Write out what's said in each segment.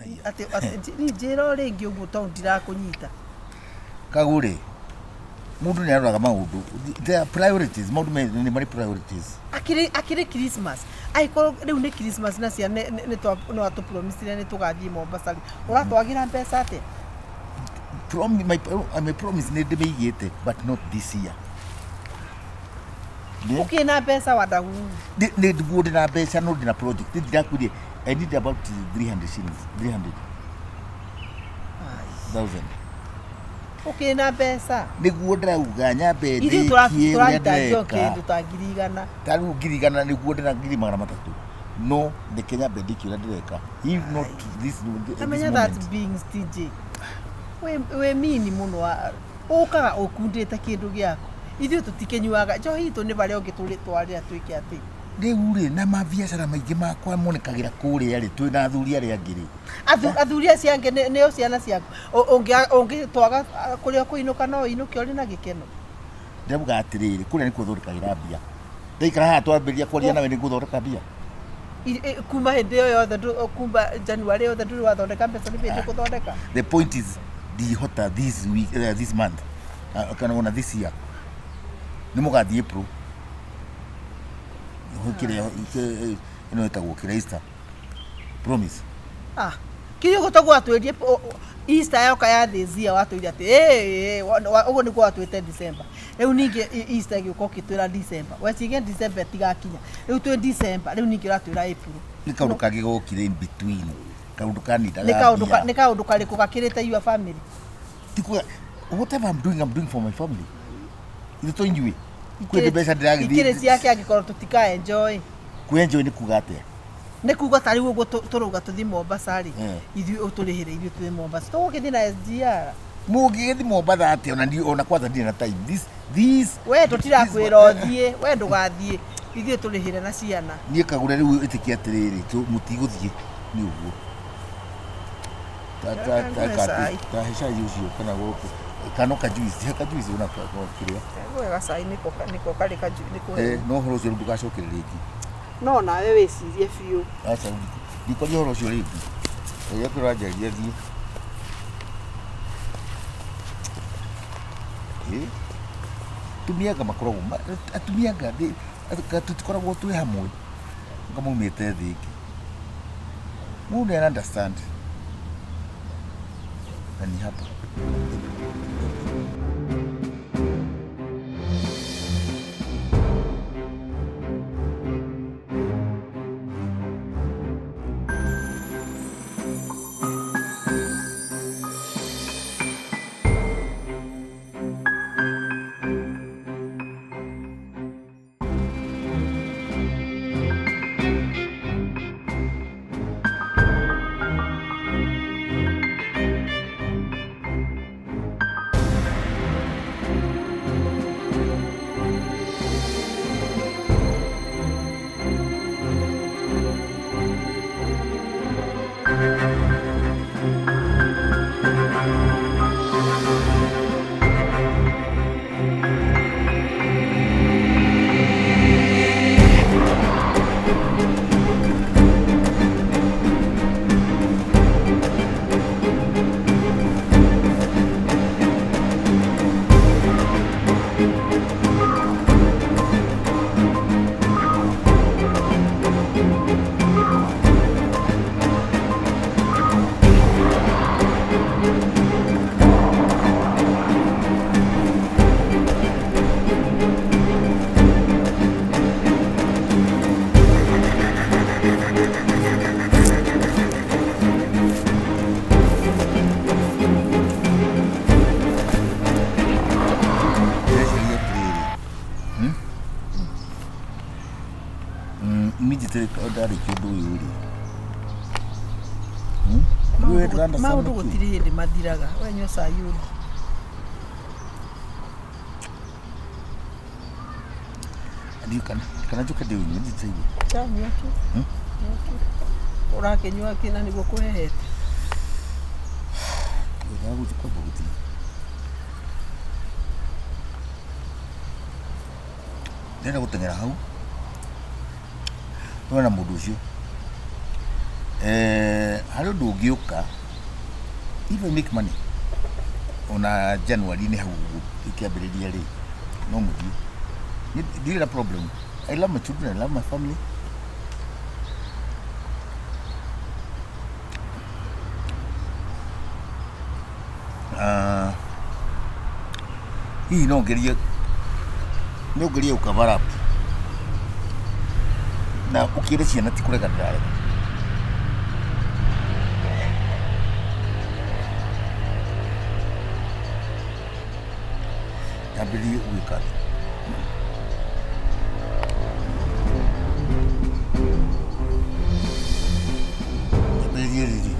Atĩ niĩ njĩra o rĩngĩ ũguo tondũ ndirakũnyita. Kagũrĩ, mũndũ nĩ aroraga maũndũ. There are priorities. Maũndũ nĩ marĩ priorities. Akĩrĩ Christmas. Angĩkorwo rĩu nĩ Christmas na ciana nĩ watũpromisire nĩ tũgathiĩ Mombasa rĩ, ũratwagĩra mbeca atĩa? My promise nĩ ndĩmĩigĩte, but not this year. Ũkĩrĩ na mbeca wadagu? Nĩ nguo ndĩ na mbeca, no ndĩ na project. Nĩ ndirakwĩrire I need about 300 shillings, 300,000. Ũkĩrĩ na mbeca? Nĩguo ndĩrauga nyambe Ithuĩ ndĩkie ũrĩa tũrahitanjio ndĩreka. Kĩndũ ta 100,000. Ta rĩu 100,000, nĩguo ndĩna 300,000, no reke nyambe ndĩkie ũrĩa ndĩreka, if not this Tamenya moment. That being stingy. Wĩ mini mũno, ũkaga ũkundĩte kĩndũ gĩaku. Ithuĩ tũtikĩnyuaga njohi itũ, nĩ barĩa ũngĩ tũrĩtwarĩra twĩke atĩ. Rĩu rĩ, na mabiacara maingĩ makwa monekagĩra kũrĩa rĩ, twĩ na athuri arĩa angĩ rĩ. Athuri acio angĩ nĩo ciana ciaku. Ũngĩtwaga kũrĩa ũkũinũka, no ũinũke ũrĩ na gĩkeno. Ndauga atĩrĩrĩ, kũrĩa nĩkuo thondekagĩra mbia. Ndaikara haha twambĩrĩria kwaria nawe, nĩ ngũthondeka mbia. Kuma hĩndĩ ĩyo yothe, kuma January yothe ndũrĩ wathondeka mbeca, nĩ hĩndĩ gũthondeka. The point is ndihota this week, this month, kana ona this year. Nĩ mũgathiĩ April kĩrĩa ĩno ĩtagwo kĩrĩa, Easter promise. Ah, kinya ũguo toguo watwĩrie Easter yoka ya this year, watwĩire atĩ "Ĩ, ĩ," ũguo nĩguo watwĩte December. Rĩu ningĩ Easter ĩgĩũka ũkĩtwĩra December. Weciria December ĩtigakinya, rĩu twĩ December, rĩu ningĩ ũratwĩra April. Nĩ kaũndũ kangĩ gokire in between, kaũndũ kanindaga Nĩ kaũndũ mbia. Nĩ kaũndũ karĩkũ gakĩrĩte your family? Ti kuga whatever I'm doing, I'm doing for my family. Ithe to inyuĩ kwĩ mbeca ndĩragĩthiĩ. Ikĩrĩ ciake angĩkorwo tũtika enjoy. Kwĩ-enjoy nĩ kuga atĩa? Nĩ kuga ta rĩu ũguo tũrauga tũthiĩ Mombasa rĩ, Eh. ithuĩ ũtũrĩhĩre, ithuĩ tũthiĩ Mombasa, tũgũkĩthiĩ na SGR. Mũngĩgĩthiĩ Mombatha atĩa ona ona kwanza ndirĩ na time this We tũtirakwĩra ũthiĩ, we ndũgathiĩ, ithuĩ tũrĩhĩre na ciana. Niĩ kagũre rĩu ĩtĩkia atĩrĩrĩ, mũtigũthiĩ nĩ ũguo. Ngũhe cai. Ta he cai ũcio kana gũkũ kana kajuice, he kajuice ona kĩrĩa. Ngũhe gacai, nĩko karĩ nĩko. Eh, no ũhoro ũcio rĩu ndũgacokere rĩngĩ. No nawe wĩcirie biũ. Aca, ndikwaria ũhoro ũcio rĩngĩ, rĩrĩa kũranjaria thiĩ. Eh, atumia anga makoragwo atumia anga tũtikoragwo twĩ hamwe, anga maumĩte thĩ ĩngĩ. Mũndũ nĩ understand na ni hapa. Ndĩreciria atĩrĩrĩ, Immediately ndarĩkia ũndũ ũyũ rĩ, We ndũra-understand Maũndũ nĩkĩ? Gũtirĩ hĩndĩ mathiraga. We nyua cai ũngĩ. Ndiũ kana njũke ndĩũnyue nditaigua. Chanyua tu. Nyua tu. Ũrakĩnyua kĩ na nĩguo kũhehete? Wega gũthiĩ kwamba gũthiĩ. Ndĩrenda gũteng'era hau tuone na mũndũ ũcio. Harĩ ũndũ ũngĩũka, if I make money ona January-inĩ hau ũguo ĩkĩambĩrĩria rĩ, no mũthiĩ. Ndirĩ na problem. I love my children, I love my family. Ah, hihi no ngerie, no ngerie gũ cover up na ũkĩre ciana ti kũrega ndĩrarega. Nyambĩrĩrie gwĩka atĩa? Nyambĩrĩrie rĩrĩ?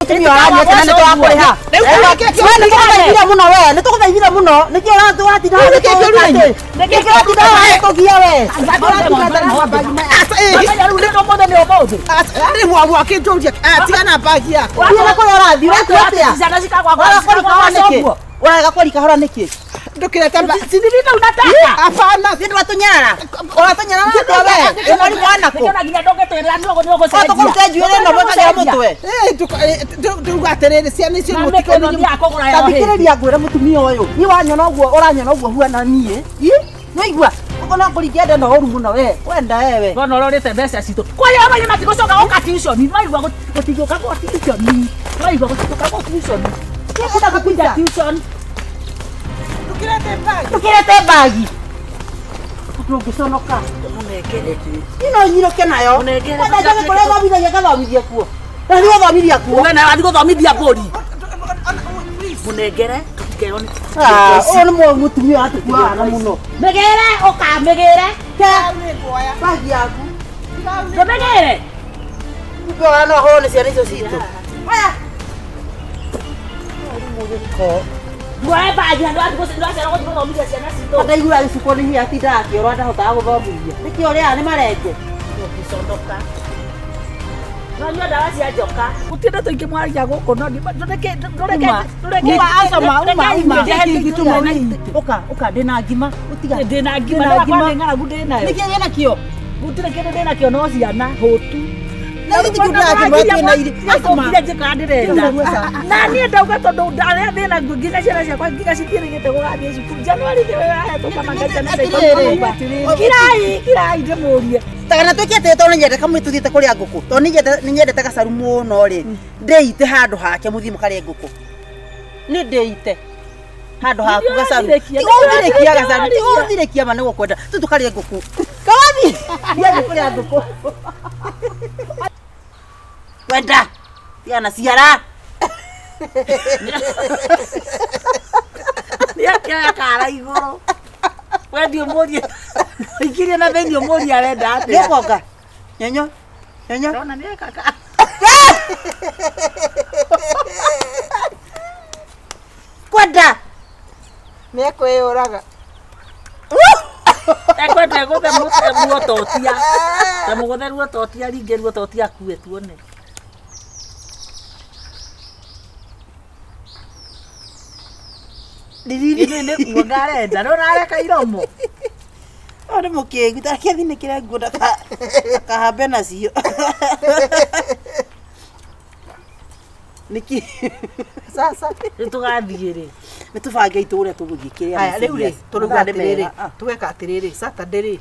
Mũtumia ũranyua kana nĩ tũrakũrĩha. We nĩ tũgũthaithire mũno, we nĩ tũgũthaithire mũno. Nĩkĩ ũratinda haha gĩtũgia we? Tigana bagi yakwa. Thiĩ na kũrĩa ũrathiĩ, ũratua atĩa? Ũrarega kwari kahora nĩkĩ? Ndũkĩrete. Hapana. Nĩ ndũratũnyarara. Ũratũnyarara atĩa we? Wĩ mwarimũ wa nakũ? Tũkũrute njuĩrĩ ĩno mwĩkagĩra mũtwe. Ndauga atĩrĩrĩ, ciana icio Tathikĩrĩria ngwĩre, mũtumia ũyũ, niĩ wanyona ũguo ũranyona ũguo huana niĩ. Nĩwaigua? Ũguo no kũringia ndenda ũru mũno we. Wenda wewe. Wona ũrorĩte mbeca citũ kwaria amanya matigũcoka gũka tuition, waigua? Gũtingĩũka gwa tuition, waigua? Gũtingĩũka gwa tuition. Kĩenda gũkuja tuition. Ndũkĩrete bagi. Ndũkĩrete bagi. Ndũngĩconoka. Niĩ no nyirũke nayo. Wenda njage kũrĩa thomithagia ngathomithia kuo. Na nĩ gũthomithia kuo. Uge nayo athiĩ gũthomithia mbũri. Mũnengere tũtikerwo nĩ Ah, ũyũ nĩ mũtumia ũratũkuaga mũno. Mĩgĩre, ũka mĩgĩre. Ke bagi yaku. Tũmĩgĩre. Kumbe wana no ahũrwo nĩ ciana icio citũ. Aya. Ndwoe bagi handũ ndwacera gũthiĩ gũthomithia ciana citũ. Ndaigua gĩcuko nĩ hinya atindaga akĩorwo ndahotaga gũthomithia. Nĩkĩo ũrĩaga nĩ marenge. Ũngĩconoka. No nyua ndawa cia njoka. Gũtirĩ ndeto ingĩ mwaragia gũkũ, no ndũreke. Uma, acoma, uma, uma. Ũka, ũka, ndĩna ngima. Ũtiga. Ndĩna ngima. Ndĩna Ndĩna ngima. ngima. Ng'aragu ndĩnayo. Nĩkĩ wĩna kĩo? Gũtirĩ kĩndũ ndĩnakĩo no ciana hũtu. Na githĩ kĩu ndĩrakĩmwĩra twĩna iri Acokire njĩkaga ndĩrenda. Na niĩ ndauga tondũ ndarĩa thĩna nginya ciana ciakwa nginya citiĩrĩgĩte gũgathiĩ cukuru. January nĩwe ahetwo kamanga ciana ciakwa. Kirai, kirai ndĩmũrie. Kana twĩke atĩ tondũ nĩnyendete kamwe tũthiĩte kũrĩa ngũkũ tondũ nĩnyendete gacaru mũno rĩ ndĩite handũ hake mũthiĩ mũkarĩe ngũkũ nĩ ndĩite handũ haku gacaru Nĩũrathirĩkia, tigũthirĩkia gacaru nĩũrathirĩkia. tigũthirĩkia ma nĩgũkwenda tu tũkarĩe ngũkũ kawathi thiĩ kũrĩa ngũkũ kwenda tigana ciara Nĩakĩoya kara igũrũ. Wendi ũmũrie. Ikirie na thĩinĩ ũmũrie arenda atĩa. nĩũkonga nyonyo nyonyo Ndona nĩeka ka. kwenda Nĩekwĩyũraga. Ekwenda egũthe ruototia. Ta mũgũthe ruototia ringĩ ruototia akue tuone. Ndiriri Nĩ kuonga arenda. Nĩwona areka iromo. Ũyũ nĩ mũkĩgu tareke athinĩkĩre nguo ndakahambe nacio nĩkĩ Sasa Rĩu tũgathiĩ rĩ. nĩ tũbange itũ ũrĩa tũgũthiĩ kĩrĩa haya rĩu rĩ tũrauga atĩrĩrĩ tũgeka atĩrĩrĩ Saturday rĩ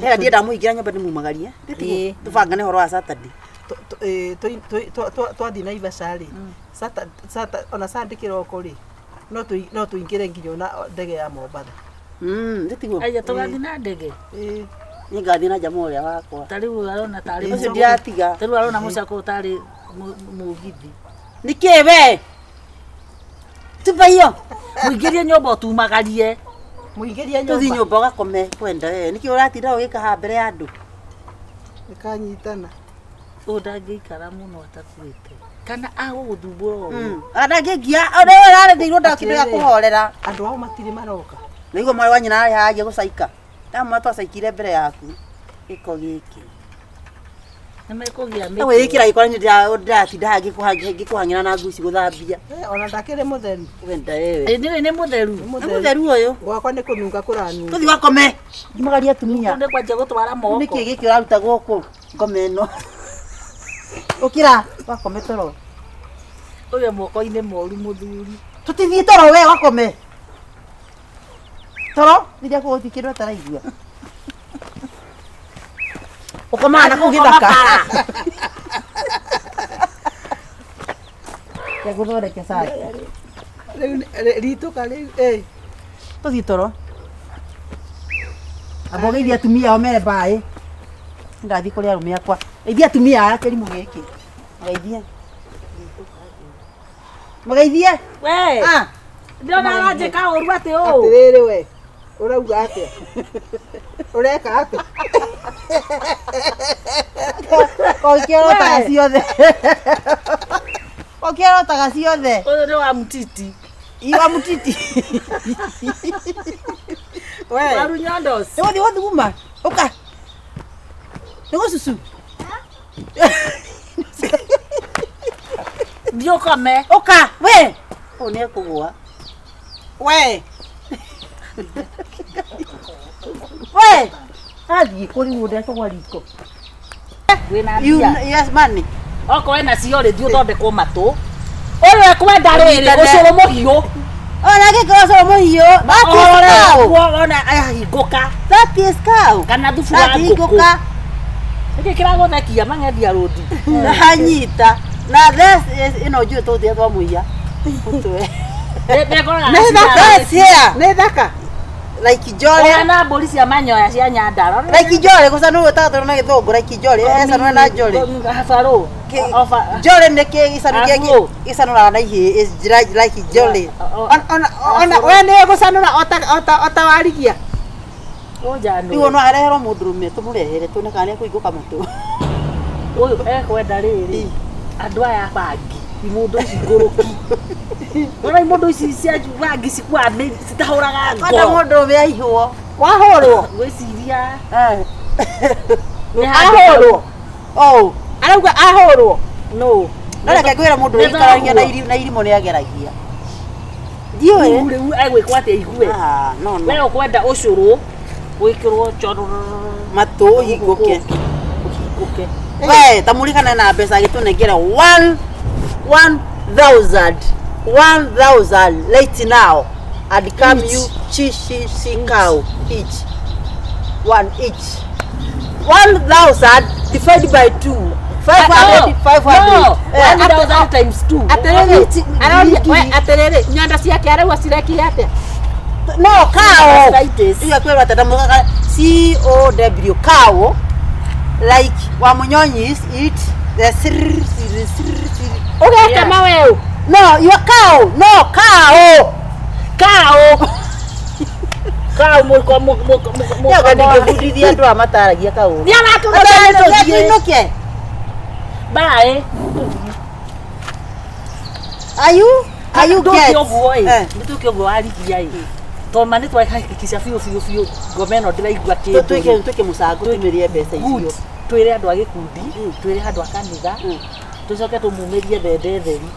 Hera ndienda mũingĩra nyũmba ndĩmumagarie Ĩĩ. tũbangane ũhoro wa Saturday twathiĩ Naivasha rĩ ona Sunday kĩroko rĩ no tũingĩre nginya ona ndege ya Mombatha. Ndĩtiguo Aya tũgathiĩ na ndege. Ĩĩ. niĩ ngathiĩ na jamaa ũrĩa wakwa Ta rĩu arona tarĩ ũcio ndiratiga Ta rĩu arona mũcako tarĩ mũgithi. nĩkĩ we tupa hiyo Mũingĩrie nyũmba ũtumagarie. Mũingĩrie tũthiĩ nyũmba nyũmba ũgakome kwenda we nĩkĩ ũratinda ũgĩka haha mbere ya andũ ĩkanyitana. Ũyũ ndangĩikara mũno atakuĩte. Kana agũgũthumbũra ũguo. ndangĩngia ũrĩa ũrarendeirwo ndakĩndũ gĩa kũhorera Andũ ao matirĩ maroka. nĩguo mwarĩ wa nyina arĩ hagia gũcaika ndamwa twacaikire mbere yaku gĩko gĩkĩ Nĩmekũgĩa na wĩĩkĩra gĩko nĩ ndĩratinda haha ngĩkũhang'ĩra na nguo ici gũthambia Ona ndakĩrĩ mũtheru. wenda wewe Ĩ nĩwe nĩ mũtheru. nĩ mũtheru ũyũ Gwakwa nĩ kũnunga kũranunga. tũthiĩ gakome ngimagaria atumia Nĩ kwanjia gũtwara moko. nĩkĩ gĩkĩ ũraruta gũkũ ngome ĩno ũkĩra wakome toro Ũyũ moko-inĩ moru mũthuri. tũtithiĩ toro we wakome toro rĩrĩa kũgũthiĩ kĩndũ ataraigua ũkomaga na kũu gĩthaka gũthondeke cai Rĩu ritũka rĩu ĩ. tũthiĩ toro amba ũgeithie atumia ao mere mbaĩ ndathiĩ kũrĩ arũme akwa geithia atumia aya kĩrimũ gĩkĩ mageithie mageithie We, Ah, ndĩrona aranjĩka ũru atĩ ũũ. Atĩrĩrĩ we ũrauga atĩa? Ũreka atĩa? Ũkĩorotaga ciothe ũkĩorotaga ciothe Ũyũ nĩ wa mtiti. iwa mutiti We Waru nyondos. nĩgũthiĩ gũthuguma ũka nĩgũcucu Thiĩ ũkome. ũka we ũyũ nĩ ekũgũa we we athiĩ kũrigwo ndekũgwa riko Wĩna You- mbia. yes money Okorwo ena cio rĩ thiĩ ũthondekwo matũ. Ũyũ ekwenda rĩrĩ Ũnyitane. ũcũrũ mũhiũ. ona gĩkĩ ũcũrũ mũhiũ that is Ũrore cow ũguo ona ahingũka. that is cow Kana thubu wa ngũkũ. ndahingũka Nĩkĩ kĩragũthekia mang'ethia rũndi. ndanyita na this ĩno njũĩ tũgũthiĩ twamũiya mũtwe Nĩngoraga Nĩ thaka. That's here nĩ thaka. like jolly Ona mbũri cia manyoya cia Nyandarua. like jolly gũcanũrwo ĩtatũ na gĩthũngũ like jolly hecanũre na jolly Habarũ. Jolly nĩ kĩ gĩcanũ kĩa Abu. gĩcanũraga na ihĩĩ is like jolly Ona we nĩ gũcanũra ota warigia. rĩu no areherwo mũndũrũme tũmũrehere tuone kana nĩekũhingũka matũ Ũyũ ekwenda rĩrĩ andũ aya bangi imũndũ ici ngũrũki. Wona imũndũ ici cia bangi cikuaga citahũraga kwenda ngoro. mũndũrũme aihwo Wahũrwo. Ngwĩciria Eh. nĩ handũ Ahũrwo. oh Arauga ahũrwo. no. no reke ngwĩre mũndũ Nĩ ũikaragia na thoguo. na irimũ nĩ ageragia ndiũĩ Rĩu rĩu egwĩkwo atĩa igue. Ah, no no We ũkwenda ũcũrũ wĩkĩrwo chororo matũ ũhingũke ũhingũke. We tamurikana na mbeca agĩtũnengera one one thousand one thousand right now and come you chi chi chi cow each one each 1,000 divided by two 500 500. No, Eh, 1,000 times 2. Atĩrĩrĩ, Ngiri- aroria we ngiri. atĩrĩrĩ, nyanda ciake arauga cirekire atĩa? No cow. Gastritis. Iyo kwĩrwo atĩ ndamũkaga C O W cow like wa munyonyis eat the sir sir sir sir. Ũgetema weũ. No, your cow. No, cow. Cow. Cow mũko mũko mũko. Ya ngĩbundithia andũ aya mataragia kaũndũ. Nĩ aratũgũra tũthiĩ. Tũinũke. Bye. Are you are you get? Ndũke ũguo ĩ. Eh. Nĩtũke ũguo warigia ĩ. Toma nĩ twahakikisha biũ biũ biũ ngoma ĩno ndĩraigua kĩndũ. Twĩke twĩke mũcango tũmĩrie mbeca Good. icio. Twĩre andũ a gĩkundi, twĩre andũ a kanitha, tũcoke tũmumĩrie thende theri.